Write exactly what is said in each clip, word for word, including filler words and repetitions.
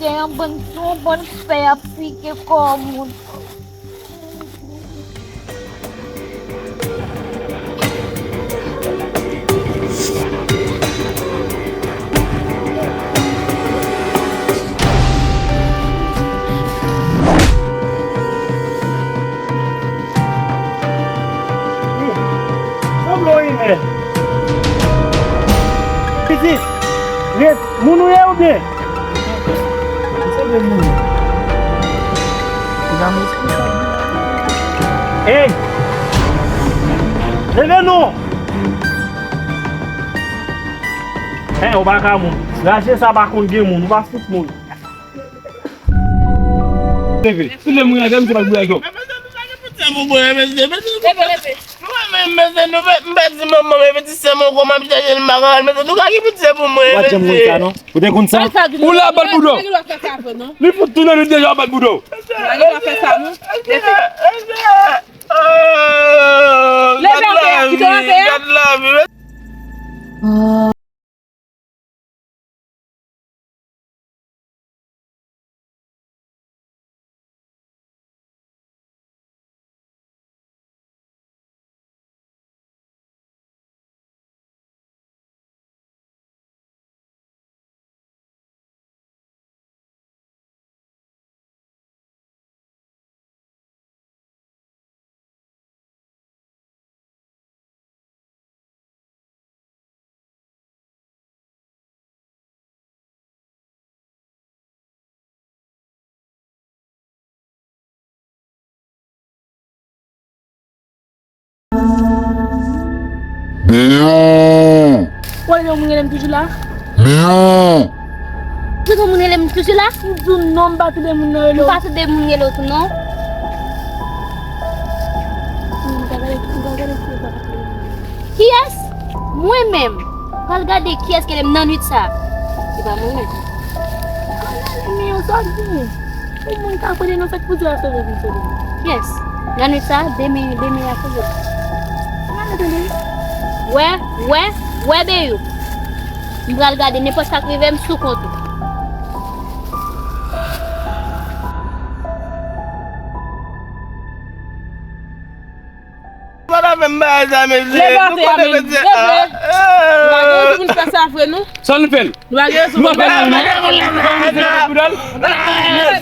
Yon bann, yon bann fè ap pike kò moun. Pitit, ret, moun ou ye oubyen? Ey! Leve non! Hey, ou pa ka moun. Raje sa pa konn gen moun, ou pa fout moun. Leve. Tout le moun leve, m se pa bouyay yo. Leve, leve. Mwen menm, mesye, nou fè, m pèdi manman m, e pitit sè m ankò, m ap chèche l, m pa ka wè l, mesye, nou ka gen pitye pou mwen, mesye. Ou pa janm konn sa, non? Ou te konn sa? Ou la, bat boudo. Li fout tounen nou deja, bat boudo. Leve anpè, kite anpè. Gad lavi, gad lavi. Miyou! Wè, yon moun rele m toujou la. Miyou! Tonton moun rele m toujou la. M di w non, m pa tande moun nan rele w. M pa tande moun rele w tou non. Kiyès? Mwen menm. Pral gade kiyès ki rele m nan nwit sa. Se pa mwen menm. Miyou, sa k gen? Yon moun ka konnen nou fèk pou di afè revin sou li. Kiyès? Nan nwit sa, demen, demen a koze. Wè, wè, wè, Beyou. M pral gade nenpòt sa k rive m sou kont ou. Mwen pa fè m bagay sa, mesye. Leve atè a, men. Leve. Nou pa gen rezon pou n fè sa vre, non. Sa nou fè l? Nou pa gen rezon pou n fè sa. Nou pa fè l, non. Nou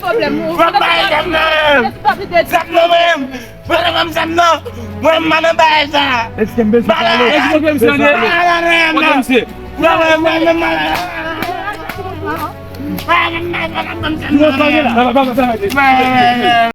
pa fè l. Mwen pa gen zam nan. Zam nan, men. Mwen pa gen zam nan. Mwen pa nan bagay sa. Eske m bezwen pale? Eske m bezwen pale? Kote misye? Mwen, mwen, mwen, mwen, mwen. Mwen pa gen zam nan.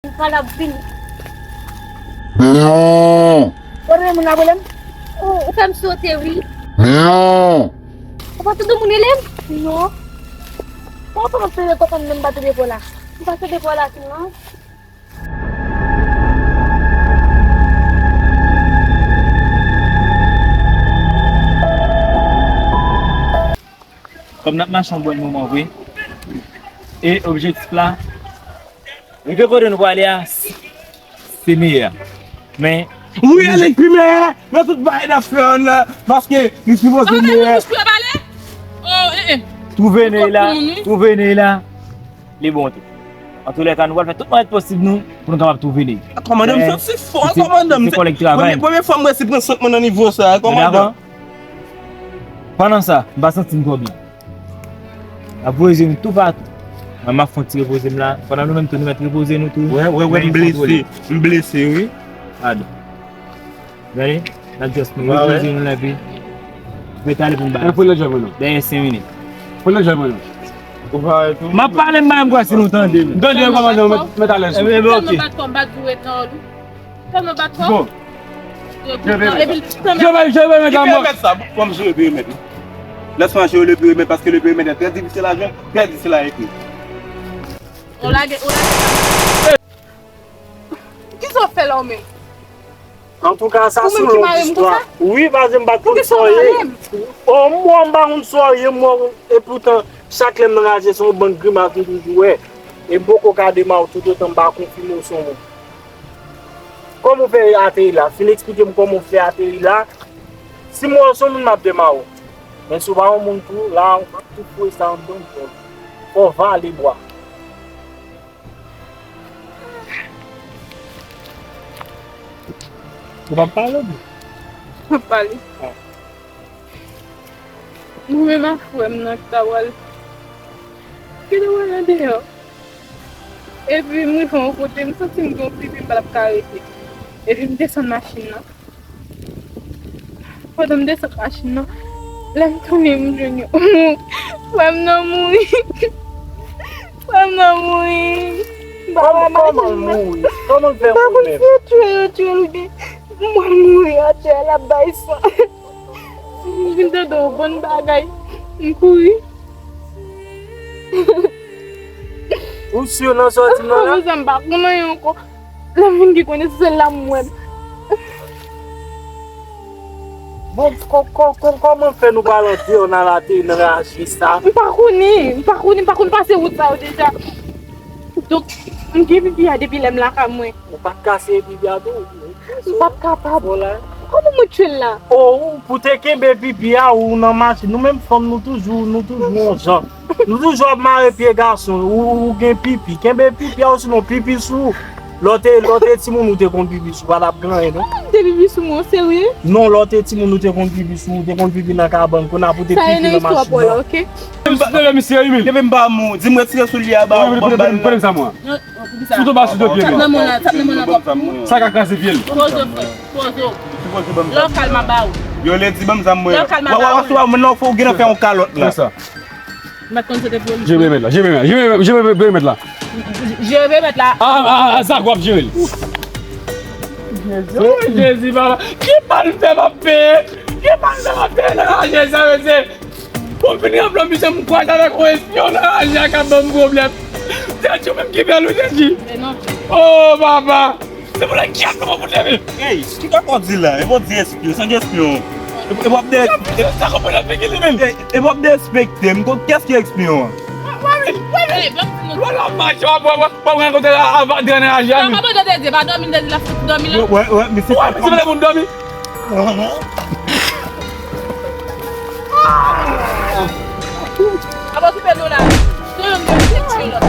Ou pa la vini. Miyou! Ou renmen moun la, Bolèm? Ou, ou fè m sote, wi. Miyou! Ou pa tande moun rele m? Non. Ou pa tande depo la? M pa tande depo la, non. Kòm n ap mache yon bon moman vre, e objektif la, rive kote nou prale a, se meyè. Men, wi, ale pi meyè nan tout bagay n ap fè an la, paske li sipoze meyè. Twouve Ney la, twouve Ney la. Li bon tou. Antoulèka, nou pral fè tout mwayen posib nou pou nou kapab twouve Ney. Kòmandan, m santi fò, kòmandan. Se kòlèg travay. Premye, premye fwa m resi pran sant mwen nan nivo sa, kòmandan. Pandan sa, m pa santi m twò byen. N ap voye je nou toupatou. Mwen, m ap fè yon ti repoze m la. Pandan nou menm tou, nou mèt repoze nou tou. Wè, wè, wè, m blese. M blese, wi. Gade. Gade, n ap just nou repoze nou la, epi nou mèt ale pou n ba. Dèyè senk minit. Ou pa wè tou. M ap pale, m pa menm kwè si nou tande. M tande, kòmandan, mèt, mèt alèz. Ebyen, ebyen, ok. Tèlman bat kò, m bat ou ret nan òl. Tèlman bat kò. Bon. Epi, tèlman, je remèt la, mwen. Ki perimèt sa? Kòm je remèt. Laisse-moi gérer le périmètre parce que le périmètre est très difficile à joindre, très difficile à écrire. On lage, on lage. Kisa w fè la w menm? Antouka, sa se yon long istwa. Wi, paske m pa t konn sa w ye. O, mwen, m pa konn sa w ye, mwen, epoutan, chak lè m nan raje, se yon bann grimas m toujou wè. E m poko ka dema w toutotan m pa konfime w se yon moun. Kòman w fè ateri la? Fin eksplike m kòman w fè ateri la. Si m wè w se yon moun, m ap dema w. Men si w pa yon moun tou, la, w ap tout foure sa anndan w. Fò w vale bwa. Ou p ap pale, non? M ap pale. Ah. Mwen menm ak frè m nan ki ta pral kite mwen nan deyò. Epi m rive yon kote, m santi m gen yon pipi m pa t ap ka rete. Epi m desann machin nan. Pandan m desann machin nan, lè m tounen m jwenn yo. Frè m nan mouri. Frè m nan mouri. Kòman, kòman l mouri? Kòman l fè mouri menm? M pa konn si yo tchwe yo tchwe l oubyen mwen mouri atè a l ap bay san. M vin tande yon bann bagay. M kouri. Ou si nan sòti nan la? Apre sa, m pa konn anyen ankò. Lè m vin gen konesans, se la m wè l. Bon, kò-, kò-, kò-, kòman fè nou pral andeyò nan latè nan raje sa? M pa konnen, m pa konnen, m pa konn pase wout sa yo deja. Donk, m gen pipi a depi lè m lakay mwen. Ou pa t kase pipi a tou? M p ap kapab. Kòman mwen tchwe l la? O, pou te kenbe pipi a, ou nan machin. Nou menm fanm, nou toujou, nou toujou yon jan. Nou toujou ap mare pye gason. Ou, ou gen pipi. Kenbe pipi a, ou sinon pipi sou ou. Lè w te, lè w te timoun, ou te konn pipi sou ou, pa t ap gen anyen, non. Kòman m te pipi sou mwen, serye? Non, lè w te timoun, ou te konn pipi sou ou, ou te konn pipi nan kabann, kounye a pou te pipi nan machin nan. Sa e nan istwa pa w la, oke? Misye, misye, wi, men. Depi m pa moun, di m retire soulye a ba ou, ban m bal la. Pran sa mwen. Sou to ba, sou to pye, men. Tap nan mwen la, tap nan mwen la. Sa ka kraze pye l. Poze, poze. Lè w kalm a ba ou. Yo, lè di ban m zam mwen. Lè w kalm a ba ou. Wa, wa, wa, mwen nan fò w gen nan fè yon kalòt la. Fè sa. M pa t konn se te pou li. Jere mèt la, jere mèt la, jere, jere, jere mèt la. Jere mèt la. A, a, a, sa k w ap jere l. Jezi, papa. Ki mal m fè m ap peye? Ki mal m fè m ap peye nan raje sa, mesye? Bon, m fin ranpli misye, m kwaze avèk yon espyon nan raje a k ap ban m pwoblèm. Se Dye menm ki fè l, wi, Jezi. O, papa. Se pou lè ki ap nou pou leve. Ey, ki sa w di la? E pou di espyon, se yon espyon. E, e w ap de, e, sa konprann ap figi li menm. E, e w ap derespekte m, kiyès ki espyon an? Wè, wè, wè, wè. Wè, w ap mache, w ap, w ap, w ap rankontre a, a, a, dènye a, Jezi. Papa, Bondye te di, pa dòmi, te di l ap fouti dòmi la. Wè, wè, misye pa konn moun dòmi. Ap okipe nou la. Se youn ki te tchwe lòt.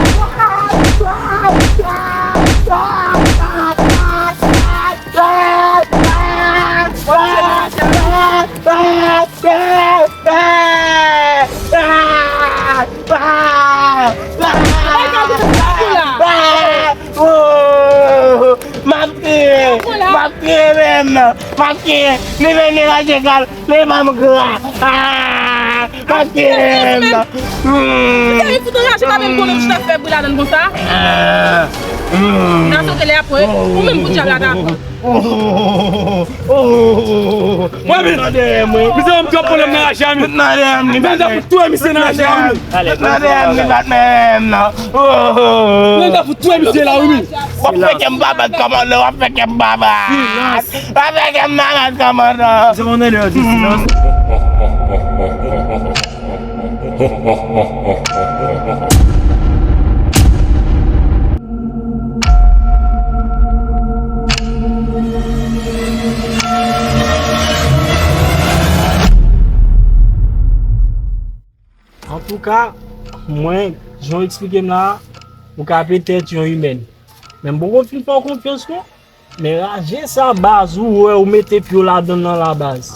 M ap kriye, m ap kriye menm, m ap kriye, li menm li raje kal, li ban m gra. Ah, m ap kriye menm. Hmm. Misye fout anraje, pa menm konnen m chita fè bri ladann konsa. Ah, hmm. N a sote lè apre, ou menm pou dyab la ta pran. Mwen menm. Misye ban m twòp pwoblèm nan raje a, men. Mwen ta fout touye misye nan raje a, men. Mwen ta fout touye misye la, wi, men. W ap fè kè m pa bat kòmandan, w ap fè kè m pa bat. W ap fè kè m pa bat kòmandan. Se konnen lè yo di silans. Antouka, mwen, jan w eksplike m la a, ou ka petèt yon imèn. Men m poko fin fè w konfyans, non. Men raje sa baz, ou wè ou mete pye w ladann nan la baz.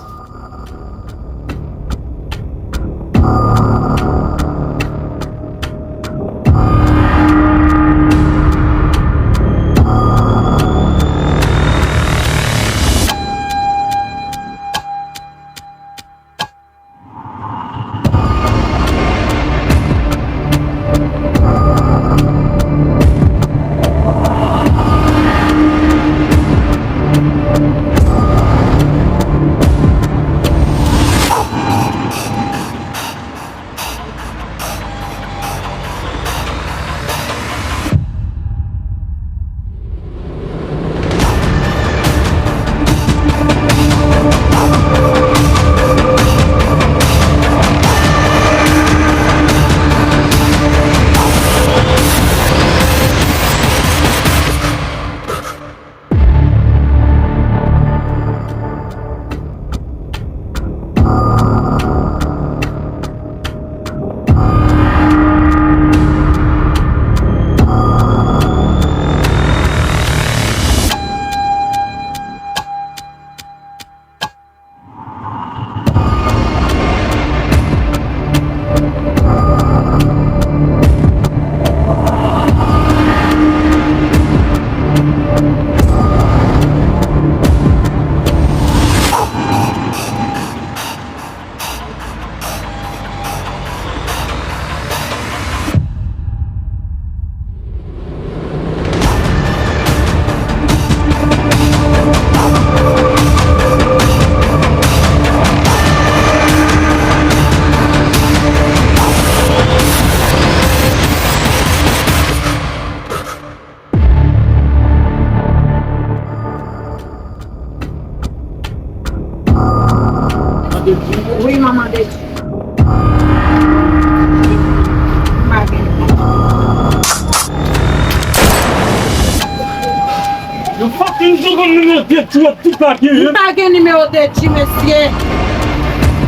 Yo fucking jwenn nimewo de ti wè tout papye, wi. M pa gen nimewo de ti, mesye.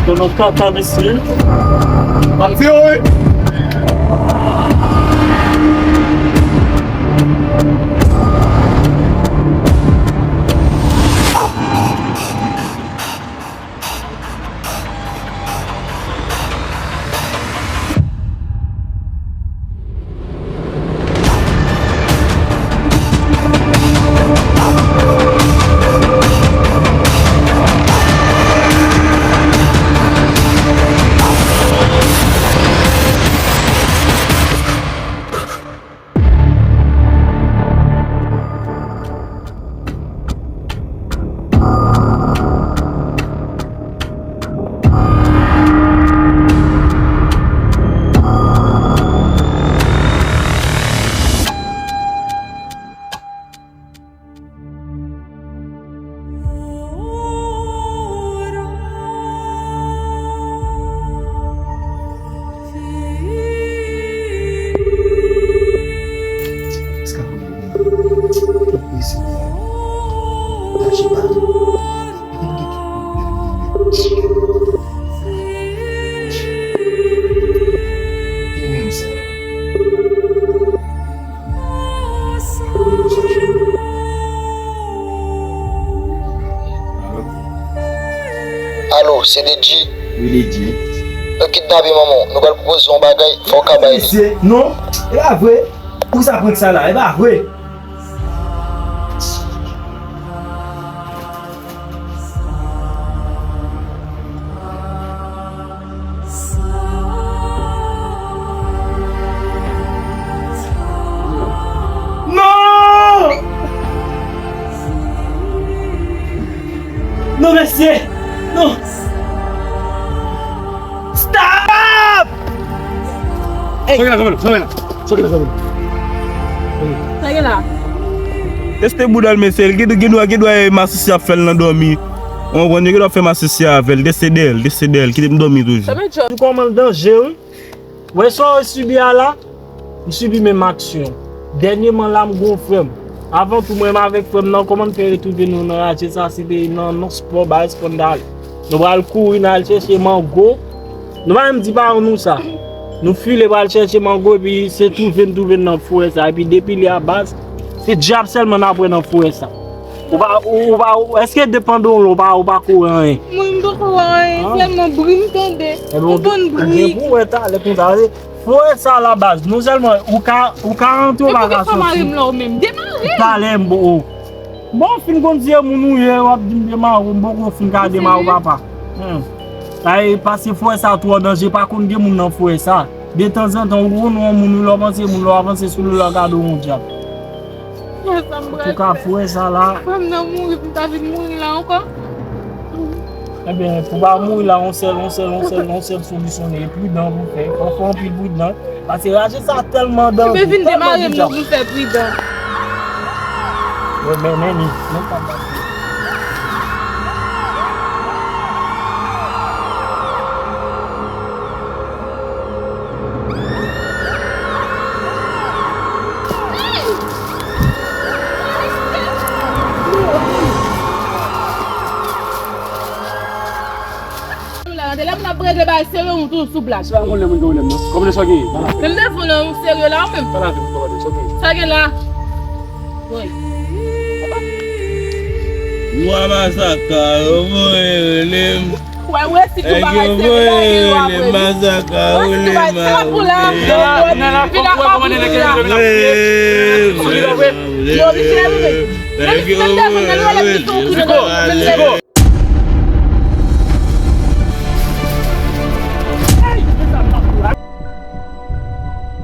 Donn kaka, mesye. Pati, wi. Alo, se Dedji? Wi, Dedji. Nou kidnape manman w. Nou pral pwopoze w yon bagay, fò w ka bay li. Mesye, non, e pa vre. Poukisa prank sa la? E pa vre. Non! Non, mesye! Non! Stop! Ey! Sa gen la kanmenm, sa gen la. Sa gen la kanmenm. Sa gen la. Teste bouda l, mesye. L gen, gen dwa, gen dwa e masisi ap fè l nan dòmi. Ou konprann, yo gen dwa fè masisi avè l. Teste dèyè l, teste dèyè l. Kite m dòmi toujou. Sa met jòb. Ou kòman l danje, wi. Wè sa w sibi a la? M sibi menm aksyon. Dènyèman la, m gon frè m. Avan tou, mwen menm avèk frè m nan, kòman n fè retwouve nou nan atje sa, se te nan, nan spò, bay spò n t al. Nou pral kouri, n al chèche mango. Nou pa menm di paran nou sa. Nou file pral chèche mango, epi se twouve n twouve n nan forè sa. Epi depi lè a baz, se dyab sèlman n ap wè nan forè sa. Ou pa, ou, ou pa, ou, èske depandan w la, ou pa, ou pa ko wè anyen? Mwen, m poko wè anyen, sèlman bri m tande. Ebyen, ou, ou gen pou wè talè konsa. Forè sa la baz, non sèlman ou ka, ou ka rantre, ou pa ka soti. Talè m, bon, bon, fin konn se moun ou ye, w ap di m demare, m poko fin ka demare, papa. Hmm. Ay, pase forè sa twò danje, pa konn gen moun nan forè sa. Detanzantan, ou konn wè yon moun, ou lè w panse moun, lè w avanse sou li, lè w gade w yon dyab. Antouka, frè sa la. Frè m nan mouri, pou m ta vin mouri la ankò. Ebyen, pou pa mouri la, yon sèl, yon sèl, yon sèl, yon sèl solisyon, e pridan pou fè. Fò, fò anpil pridan. Paske raje sa tèlman danje, tèlman deja. Ou vin demare m, nou vin fè pridan. Yo, men, men, men, men, men, men. Lè moun ap regle bagay serye, ou toujou sou blag. Se pa yon lè moun gen yon lè, non. Kòman sa gen? Menm devan lè ou serye la, ou menm. Sa gen la? Wi. Mwa masaka, yo voye rele m. Wè, wè, si tou bagay serye la, e yo ap rele. Masaka, wè, si tou bagay, se pa pou la. Vin ap ap pou la. Yo, vin fè rive. Men si menm devan lè, lè, lè,